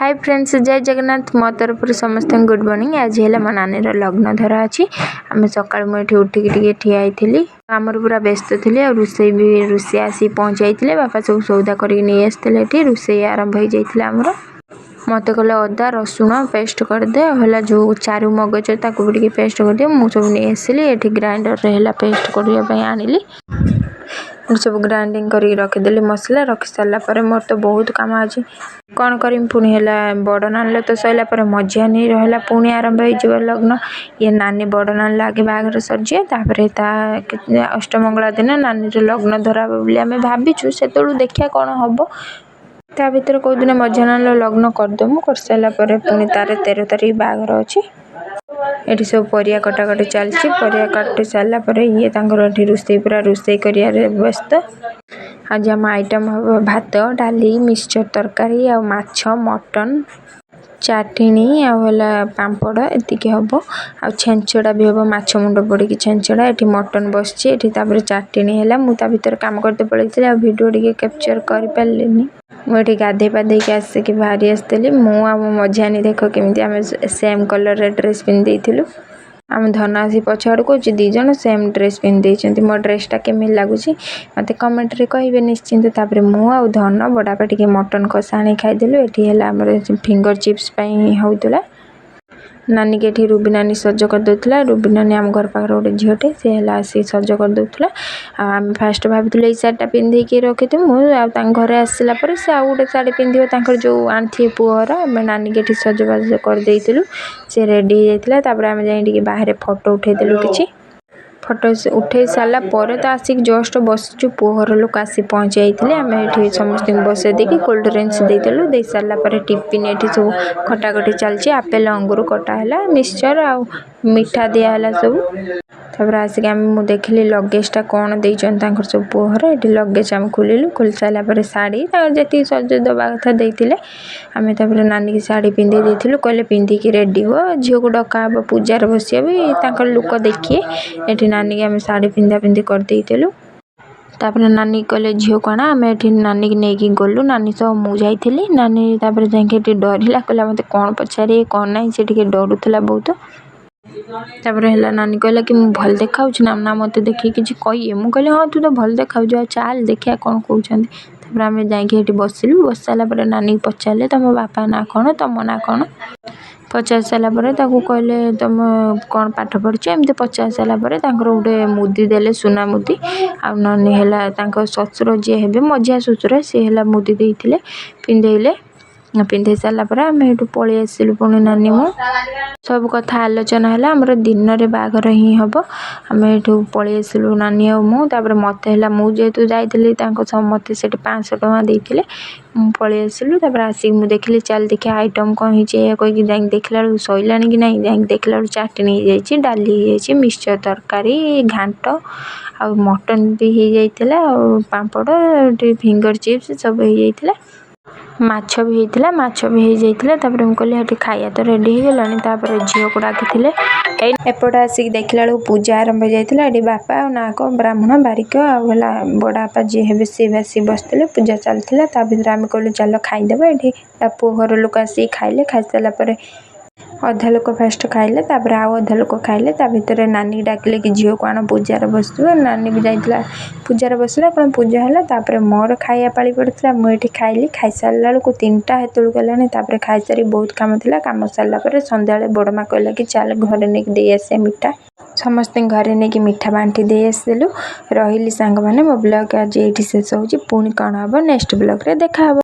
High friends, ଜୟ ଜଗନ୍ନାଥ। ମୋ ତରଫରୁ ସମସ୍ତଙ୍କୁ ଗୁଡ଼୍ ମର୍ଣ୍ଣିଂ। ଆଜି ହେଲା ମୋ ନାନୀର ଲଗ୍ନ ଧରା ଅଛି। ଆମେ ସକାଳୁ ମୁଁ ଏଠି ଉଠିକି ଟିକେ ଠିଆ ହେଇଥିଲି। ଆମର ପୁରା ବ୍ୟସ୍ତ ଥିଲି ଆଉ ରୋଷେଇ ବି, ରୋଷେଇ ଆସିକି ପହଞ୍ଚାଇଥିଲେ। ବାପା ସବୁ ସଉଦା କରିକି ନେଇ ଆସିଥିଲେ। ଏଠି ରୋଷେଇ ଆରମ୍ଭ ହେଇଯାଇଥିଲା ଆମର। ମୋତେ କହିଲେ, ଅଦା ରସୁଣ ପେଷ୍ଟ କରିଦେ ଆଉ ହେଲା ଯେଉଁ ଚାରୁ ମଗଜ, ତାକୁ ବି ଟିକେ ପେଷ୍ଟ କରିଦିଅ। ମୁଁ ସବୁ ନେଇ ଆସିଲି। ଏଠି ଗ୍ରାଇଣ୍ଡରରେ ହେଲା ପେଷ୍ଟ କରିବା ପାଇଁ ଆଣିଲି। ସବୁ ଗ୍ରାଇଣ୍ଡିଙ୍ଗ କରିକି ରଖିଦେଲି ମସଲା। ରଖି ସାରିଲା ପରେ ମୋର ତ ବହୁତ କାମ ଅଛି, କ'ଣ କରିମି? ପୁଣି ହେଲା ବଡ଼ ନାନୀର ତ ସରିଲା ପରେ ମଝିଆ ନାନୀର ହେଲା, ପୁଣି ଆରମ୍ଭ ହେଇଯିବ ଲଗ୍ନ। ଇଏ ନାନୀ, ବଡ଼ ନାନୀର ଆଗେ ବାହାଘର ସରିଯିବ, ତାପରେ ତା ଅଷ୍ଟମଙ୍ଗଳା ଦିନ ନାନୀର ଲଗ୍ନ ଧରା ହେବ ବୋଲି ଆମେ ଭାବିଛୁ। ସେତେବେଳକୁ ଦେଖିବା କ'ଣ ହେବ। ତା ଭିତରେ କେଉଁଦିନ ମଝିଆ ନାନୀର ଲଗ୍ନ କରିଦେବୁ। କରିସାରିଲା ପରେ ପୁଣି ତାର 13 ତାରିଖ ବାହାଘର ଅଛି। ଏଠି ସବୁ ପରିବା କଟାକଟି ଚାଲିଛି। ପରିବା କାଟି ସାରିଲା ପରେ ଇଏ ତାଙ୍କର ଏଠି ରୋଷେଇ, ପୁରା ରୋଷେଇ କରିବାରେ ବ୍ୟସ୍ତ। ଆଜି ଆମ ଆଇଟମ୍ ହେବ ଭାତ, ଡାଲି, ମିକ୍ସଚର୍ ତରକାରୀ ଆଉ ମାଛ, ମଟନ୍, ଚାଟଣୀ ଆଉ ହେଲା ପାମ୍ପଡ଼, ଏତିକି ହେବ। ଆଉ ଛେଞ୍ଚଡ଼ା ବି ହେବ, ମାଛ ମୁଣ୍ଡ ପଡ଼ିକି ଛେଞ୍ଚଡ଼ା। ଏଠି ମଟନ୍ ବସିଛି ଏଠି। ତାପରେ ଚାଟଣୀ ହେଲା। ମୁଁ ତା ଭିତରେ କାମ କରିତେ ପଳେଇଥିଲି ଆଉ ଭିଡ଼ିଓ ଟିକେ କ୍ୟାପଚର୍ କରିପାରିଲିନି। ମୁଁ ଏଠି ଗାଧେଇ ପାଧେଇକି ଆସିକି ବାହାରି ଆସିଥିଲି। ମୁଁ ଆଉ ମୋ ମଝିଆନି, ଦେଖ କେମିତି ଆମେ ସେମ୍ କଲର୍ର ଡ୍ରେସ୍ ପିନ୍ଧି ଦେଇଥିଲୁ। ଆମ ଧନ ଆସି ପଛ ଆଡ଼କୁ କହୁଛି, ଦୁଇ ଜଣ ସେମ୍ ଡ୍ରେସ୍ ପିନ୍ଧି ଦେଇଛନ୍ତି। ମୋ ଡ୍ରେସ୍ଟା କେମିତି ଲାଗୁଛି, ମୋତେ କମେଣ୍ଟରେ କହିବେ ନିଶ୍ଚିନ୍ତ। ତାପରେ ମୁଁ ଆଉ ଧନ, ବଡ଼ବାପା ଟିକେ ମଟନ୍ କଷା ଆଣି ଖାଇଦେଲୁ। ଏଠି ହେଲା ଆମର ଫିଙ୍ଗର ଚିପ୍ସ ପାଇଁ ହେଉଥିଲା। ନାନୀକି ଏଠି ରୁବି ନାନୀ ସଜ କରିଦେଉଥିଲା। ରୁବି ନାନୀ ଆମ ଘର ପାଖରେ ଗୋଟେ ଝିଅଟେ, ସେ ହେଲା ଆସିକି ସଜ କରିଦେଉଥିଲା। ଆଉ ଆମେ ଫାଷ୍ଟ ଭାବିଥିଲୁ ଏଇ ଶାଢ଼ୀଟା ପିନ୍ଧେଇକି ରଖିଥିବୁ ମୁଁ, ଆଉ ତାଙ୍କ ଘରେ ଆସିଲା ପରେ ସେ ଆଉ ଗୋଟେ ଶାଢ଼ୀ ପିନ୍ଧିବ, ତାଙ୍କର ଯେଉଁ ଆଣିଥିବେ ପୁଅର। ଆମେ ନାନୀକି ଏଠି ସଜବାଜ କରିଦେଇଥିଲୁ, ସେ ରେଡ଼ି ହେଇଯାଇଥିଲା। ତାପରେ ଆମେ ଯାଇ ଟିକେ ବାହାରେ ଫଟୋ ଉଠେଇଦେଲୁ କିଛି। ଫଟୋ ଉଠେଇ ସାରିଲା ପରେ ତ ଆସିକି ଜଷ୍ଟ ବସିଛୁ, ପୁଅ ଘର ଲୋକ ଆସି ପହଞ୍ଚି ଯାଇଥିଲେ। ଆମେ ଏଠି ସମସ୍ତଙ୍କୁ ବସେଇ ଦେଇକି କୋଲ୍ଡ ଡ୍ରିଙ୍କସ୍ ଦେଇଦେଲୁ। ଦେଇ ସାରିଲା ପରେ ଟିଫିନ୍ ଏଠି ସବୁ କଟାକଟି ଚାଲିଛି। ଆପେଲ୍, ଅଙ୍ଗୁର କଟା ହେଲା, ମିକ୍ସଚର୍ ଆଉ ମିଠା ଦିଆହେଲା ସବୁ। ତାପରେ ଆସିକି ଆମେ, ମୁଁ ଦେଖିଲି ଲଗେଜଟା କ'ଣ ଦେଇଛନ୍ତି ତାଙ୍କର ସବୁ ପୁଅ ଘର। ଏଠି ଲଗେଜ ଆମେ ଖୋଲିଲୁ। ଖୋଲି ସାରିଲା ପରେ ଶାଢ଼ୀ, ତାଙ୍କର ଯେତିକି ସଜ ଦେବା କଥା ଦେଇଥିଲେ। ଆମେ ତାପରେ ନାନୀକି ଶାଢ଼ୀ ପିନ୍ଧେଇ ଦେଇଥିଲୁ। କହିଲେ, ପିନ୍ଧିକି ରେଡ଼ି ହୁଅ, ଝିଅକୁ ଡକା ହେବ, ପୂଜାରେ ବସିବ ବି ତାଙ୍କର ଲୋକ ଦେଖିବେ। ଏଠି ନାନୀକି ଆମେ ଶାଢ଼ୀ ପିନ୍ଧା ପିନ୍ଧି କରିଦେଇଥିଲୁ। ତାପରେ ନାନୀ କହିଲେ, ଝିଅକୁ ଆଣ। ଆମେ ଏଠି ନାନୀକି ନେଇକି ଗଲୁ। ନାନୀ ସହ ମୁଁ ଯାଇଥିଲି। ନାନୀ ତାପରେ ଯାଇକି ଏଠି ଡରିଲା, କହିଲା ମୋତେ କ'ଣ ପଚାରିବେ, କ'ଣ ନାହିଁ। ସେ ଟିକେ ଡରୁଥିଲା ବହୁତ। ତାପରେ ହେଲା ନାନୀ କହିଲା କି ମୁଁ ଭଲ ଦେଖାଯାଉଛି ନା? ନା ମୋତେ ଦେଖିକି କିଛି କହିବେ? ମୁଁ କହିଲି, ହଁ, ତୁ ତ ଭଲ ଦେଖାଯାଉଛୁ, ଆଉ ଚାଲ ଦେଖିବା କ'ଣ କହୁଛନ୍ତି। ତାପରେ ଆମେ ଯାଇକି ସେଠି ବସିଲୁ। ବସି ସାରିଲା ପରେ ନାନୀକି ପଚାରିଲେ, ତମ ବାପା ନାଁ କ'ଣ, ତମ ନାଁ କ'ଣ? ପଚାରି ସାରିଲା ପରେ ତାକୁ କହିଲେ, ତମ କ'ଣ ପାଠ ପଢ଼ିଛ, ଏମିତି ପଚାରି ସାରିଲା ପରେ ତାଙ୍କର ଗୋଟେ ମୁଦି ଦେଲେ, ସୁନା ମୁଦି। ଆଉ ନାନୀ ହେଲା ତାଙ୍କ ଶ୍ୱଶୁର ଯିଏ ହେବେ, ମଝିଆ ଶ୍ୱଶୁର, ସିଏ ହେଲା ମୁଦି ଦେଇଥିଲେ, ପିନ୍ଧେଇଲେ। ପିନ୍ଧେଇ ସାରିଲା ପରେ ଆମେ ଏଠୁ ପଳେଇ ଆସିଲୁ। ପୁଣି ନାନୀ ମୁଁ ସବୁ କଥା ଆଲୋଚନା ହେଲା, ଆମର ଦିନରେ ବାହାଘର ହିଁ ହେବ। ଆମେ ଏଠୁ ପଳେଇ ଆସିଲୁ ନାନୀ ଆଉ ମୁଁ। ତାପରେ ମୋତେ ହେଲା, ମୁଁ ଯେହେତୁ ଯାଇଥିଲି ତାଙ୍କ ସହ, ମୋତେ ସେଠି 500 ଟଙ୍କା ଦେଇଥିଲେ। ମୁଁ ପଳେଇ ଆସିଲୁ। ତାପରେ ଆସିକି ମୁଁ ଦେଖିଲି, ଚାଲ ଦେଖିବା ଆଇଟମ୍ କ'ଣ ହେଇଛି। ଏଇଆ କହିକି ଯାଇକି ଦେଖିଲା ବେଳକୁ ସଇଲାଣି କି ନାହିଁ, ଯାଇକି ଦେଖିଲା ବେଳକୁ ଚାଟଣୀ ହେଇଯାଇଛି, ଡାଲି ହେଇଯାଇଛି, ମିକ୍ସଚର୍ ତରକାରୀ, ଘାଣ୍ଟ ଆଉ ମଟନ୍ ବି ହେଇଯାଇଥିଲା, ଆଉ ପାମ୍ପଡ଼, ଟିକେ ଫିଙ୍ଗର ଚିପ୍ସ ସବୁ ହେଇଯାଇଥିଲା। ମାଛ ବି ହେଇଥିଲା, ମାଛ ବି ହେଇଯାଇଥିଲା। ତାପରେ ମୁଁ କହିଲି, ସେଠି ଖାଇବା ତ ରେଡ଼ି ହେଇଗଲାଣି। ତାପରେ ଝିଅକୁ ଡାକିଥିଲେ। ଏଇ ଏପଟେ ଆସିକି ଦେଖିଲା ବେଳକୁ ପୂଜା ଆରମ୍ଭ ହେଇଯାଇଥିଲା। ଏଠି ବାପା ଆଉ ନାହକ, ବ୍ରାହ୍ମଣ, ବାରିକ ଆଉ ହେଲା ବଡ଼ବାପା ଯିଏ ହେବେ, ସିଏ ବି ଆସିକି ବସିଥିଲେ। ପୂଜା ଚାଲିଥିଲା। ତା ଭିତରେ ଆମେ କହିଲୁ, ଚାଲ ଖାଇଦେବା। ଏଠି ତା ପୁଅ ଘର ଲୋକ ଆସିକି ଖାଇଲେ। ଖାଇସାରିଲା ପରେ ଅଧା ଲୋକ ଫାଷ୍ଟ ଖାଇଲେ, ତାପରେ ଆଉ ଅଧା ଲୋକ ଖାଇଲେ। ତା ଭିତରେ ନାନୀକି ଡାକିଲେ କି ଝିଅକୁ ଆଣ, ପୂଜାରେ ବସିବ। ନାନୀ ବି ଯାଇଥିଲା, ପୂଜାରେ ବସିଲା, କ'ଣ ପୂଜା ହେଲା। ତାପରେ ମୋର ଖାଇବା ପାଳି ପଡ଼ିଥିଲା। ମୁଁ ଏଠି ଖାଇଲି। ଖାଇସାରିଲା ବେଳକୁ 3ଟା ହେତେବେଳକୁ ହେଲାଣି। ତାପରେ ଖାଇସାରି ବହୁତ କାମ ଥିଲା। କାମ ସାରିଲା ପରେ ସନ୍ଧ୍ୟାବେଳେ ବଡ଼ ମା କହିଲା କି ଚାଲ ଘରେ ନେଇକି ଦେଇ ଆସିବା ମିଠା। ସମସ୍ତଙ୍କ ଘରେ ନେଇକି ମିଠା ବାଣ୍ଟି ଦେଇ ଆସିଲୁ। ରହିଲି ସାଙ୍ଗମାନେ, ମୋ ବ୍ଲଗ୍ ଆଜି ଏଇଠି ଶେଷ ହେଉଛି। ପୁଣି କ'ଣ ହେବ, ନେକ୍ସଟ ବ୍ଲଗ୍ରେ ଦେଖା ହେବ।